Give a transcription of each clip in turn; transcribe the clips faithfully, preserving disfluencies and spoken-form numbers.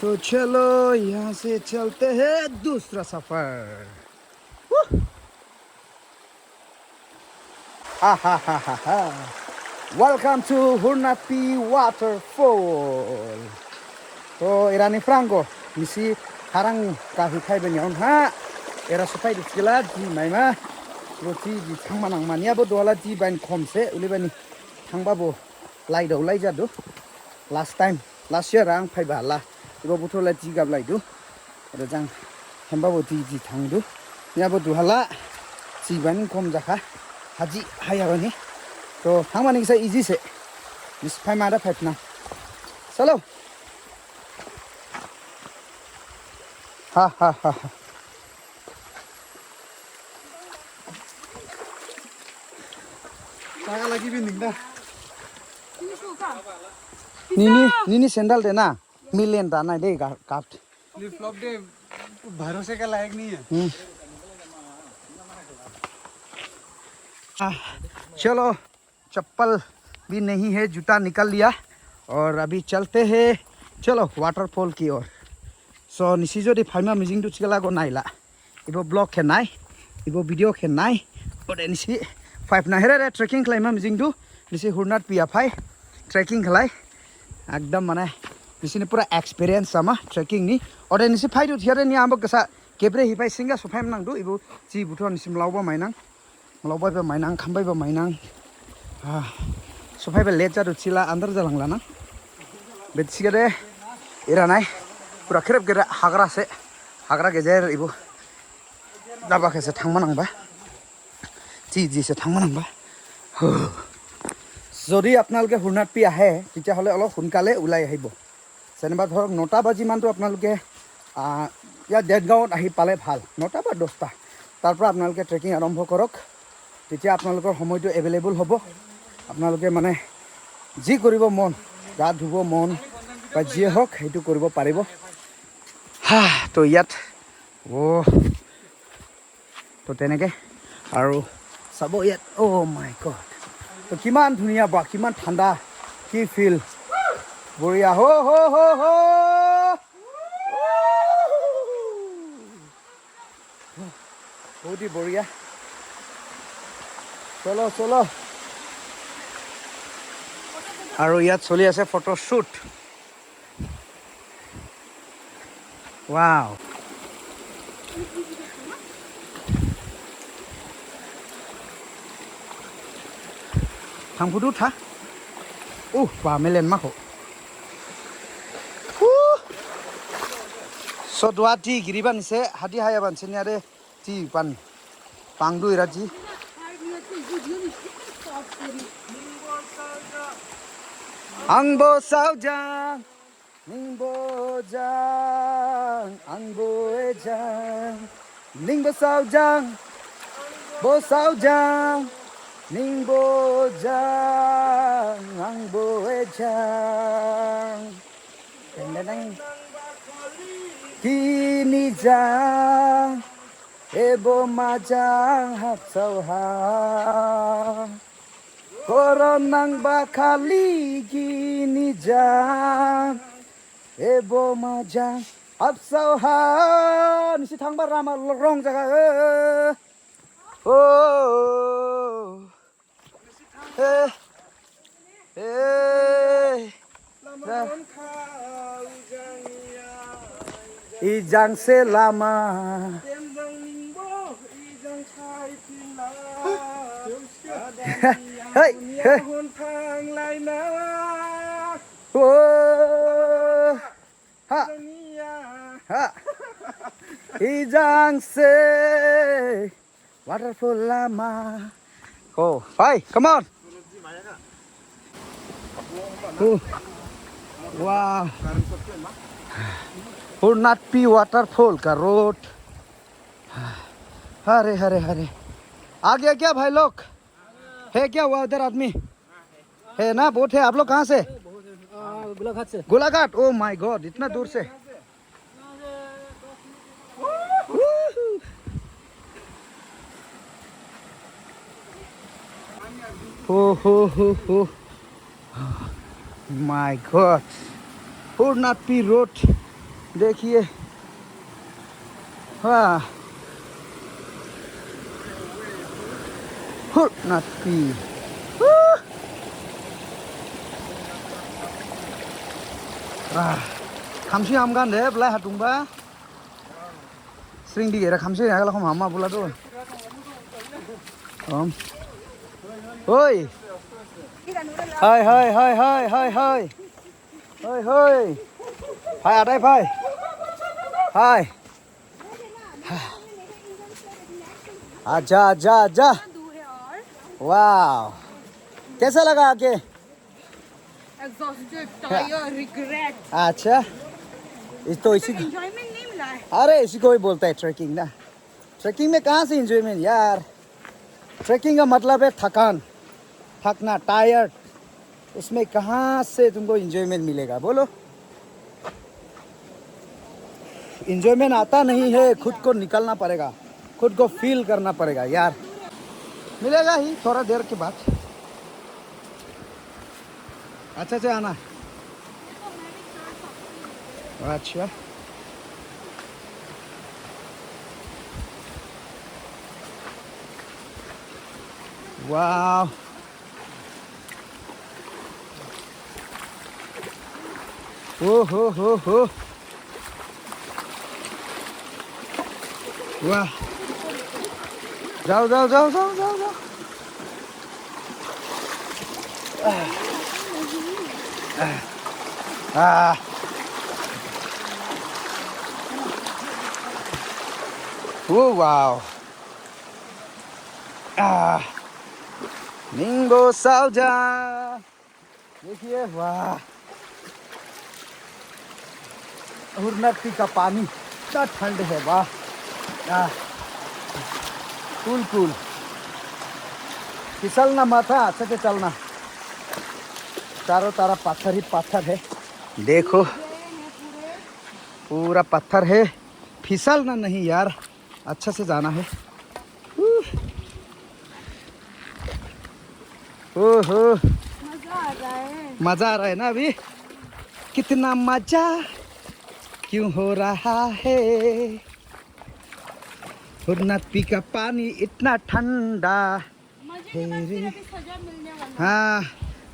तो चलो, यहाँ से चलते हैं दूसरा सफर। Woo! Ha, ha, ha, ha, ha. Welcome to Hurnatpi Waterfall. To irani phrang ko, nisi harang kahu khai ben yaun ha. Era supai di chila di maima. Roti di thang manang mania bo dola di bain khom se uli bani thang babo lai do lai jadu. Last time, last year ang phai ba la. Ibo butho la di gap lai do. Ada jang hemba bo di di thang do. Nia bo do hala. Di ban khom jakha. Haji hai aroni. To thang mani sa easy se. Mis phai ma da phai na. Salo. Ha, ha, ha, ha. Taka lagi binding da. Nini, nini sandal de na. Milen da na de ka, kaft. Flip flop de, bharosa ke layak nahi hai. Hmm. Ah, chalo, chappal bhi nahi hai, juta nikal liya, aur abhi chalte hain, chalo, waterfall ki or. So, nisi jodi phaima mijing tu chikala ko naila. Ibo vlog ke nai, ibo video ke nai. Ode nisi five na here trekking khlai ma mijing tu, nisi Hurnatpi aphai trekking khlai. Ekdam mane, nisi ni pura experience sama trekking ni. Ode nisi phai tu thiare ni ambo kesa kepre hi phai singa so phai nang tu, ibo di butho nisi mlauba mainang. Mlauba ba mainang, khambai ba mainang. Ah, so phai ba let jadu chila andar jalang lana. Bet sikade, ira nai, pura kherep kherep hagra se, hagra gejer ibo. Daba ke se thang manang ba. Di di se thang manang ba. Huh. যদি আপোনালোকে হুৰনাতপি আহে, তেতিয়াহ'লে অলপ সোনকালে ওলাই আহিব। যেনিবা ধৰক নটা বাজি মানটো আপোনালোকে, আহ, ইয়াত দেৰগাঁৱত আহি পালে ভাল, নটা বা দহটা। তাৰ পৰা আপোনালোকে ট্ৰেকিং আৰম্ভ কৰক, তেতিয়া আপোনালোকৰ সময়টো এভেইলেবল হ'ব। আপোনালোকে মানে যি কৰিব মন, গা ধুব মন বা যিয়ে হওক, সেইটো কৰিব পাৰিব। হা, তো ইয়াত, অ', তো তেনেকে আৰু চাব ইয়াত, অ' মাই গড, তো কিমান ধুনীয়া বা কিমান ঠাণ্ডা, কি ফিল, বঢ়িয়া। হ' হ' হ' হ'। বহুত হি বঢ়িয়া। চলো, চলো। আৰু ইয়াত চলি আছে photo shoot. Wow. Thang phudu tha. Uh, wa melen ma ho. Uh. So dua di giri ban se, hadi haya ban se ni are di pan pangdu ira di. Angbo saujang. Ningbo jang, angbo ejang. Ningbo saujang, bo saujang. Ningbo jang, angbo ejang. Deng, deng, deng. Kini jang, ebo majang hap sauha. Koronang bakhali kini jang. Ebo majang hap sauha. Nisi thangba rama rong jaga, eh. Oh. Eh. Eh. Ijang se lama. Hey, hey. Oh. Ha. Ha. Ijang se. Waterfall lama. Oh, hi, come on. Oh. Wow. Hurnatpi waterfall ka road. Hare, hare, hare. आ गया क्या भाई लोग? है क्या वहाँ उधर आदमी? है ना, बहुत है। आप लोग कहाँ से? आ, गोलाघाट से। गोलाघाट, oh my God, इतना दूर से। हो, हो, हो, हो। My God। Hurnatpi road। देखिए, वाह, हुरनाटपी। Huh! Ah, khamsi ham kan dep, lahai atum ba. Sring di era khamsi ya, kalau ham ma pula tu. Om. Hoi. Hai, hai, hai, hai, hai, hai. Hoi, hoi. Phai, adai phai. Hai. आजा, आजा, आजा। वाह। कैसा लगा आके? Exhausted, tired, regret. अच्छा। इस तो इसी Enjoyment नहीं मिला है. अरे, इसी को ही बोलता है ट्रेकिंग ना। ट्रेकिंग में कहाँ से एंजॉयमेंट यार? ट्रेकिंग का मतलब है थकान, थकना, टायर्ड। उसमें कहाँ से तुमको एंजॉयमेंट मिलेगा बोलो? एंजॉयमेंट आता नहीं है, खुद को निकालना पड़ेगा, खुद को फील करना पड़ेगा यार। मिलेगा ही थोड़ा देर के बाद। अच्छा से आना। अच्छा। वाह। ओ हो हो हो। वाह। जाओ, जाओ, जाओ, जाओ, जाओ, जाओ। Ah. Oh, wow. Ah. Ningbo Sauja. देखिए, वाह। हुरनाटपी का पानी इतना ठंड है, वाह। आह। Cool, cool. फिसलना मत, हाँ, अच्छे से चलना। चारों तरफ पत्थर ही पत्थर है। देखो, पूरा पत्थर है, फिसलना नहीं यार, अच्छा से जाना है। ओहो। मजा आ रहा है. मजा आ रहा है ना अभी? कितना मजा क्यों हो रहा है? हुरनाटपी का पानी इतना ठंडा. मजे के बाद फिर अभी सजा मिलने वाला है. हाँ,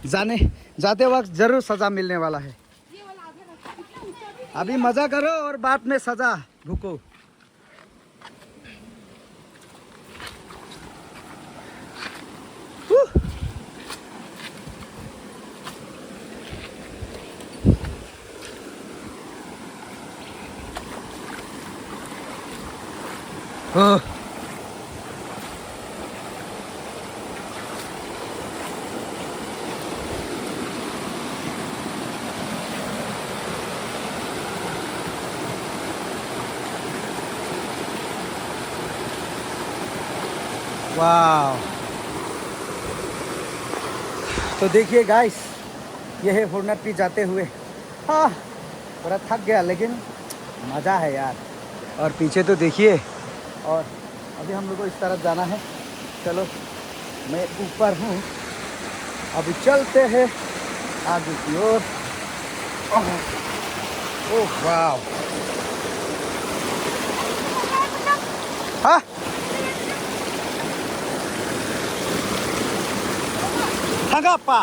जाने जाते वक्त जरूर सजा मिलने वाला है. ये वाला आधा रास्ता इतना ऊंचा भी. अभी मजा करो और बाद में सजा भुगतो. वाह. तो देखिए गाइस, ये है हुरनाटपी जाते हुए. हाँ, थोड़ा थक गया लेकिन मजा है यार. और पीछे तो देखिए, और अभी हम लोग को इस तरफ जाना है. चलो, मैं ऊपर हूँ, अभी चलते हैं आगे की ओर. ओह, वाह. हाँ. Thangkapa.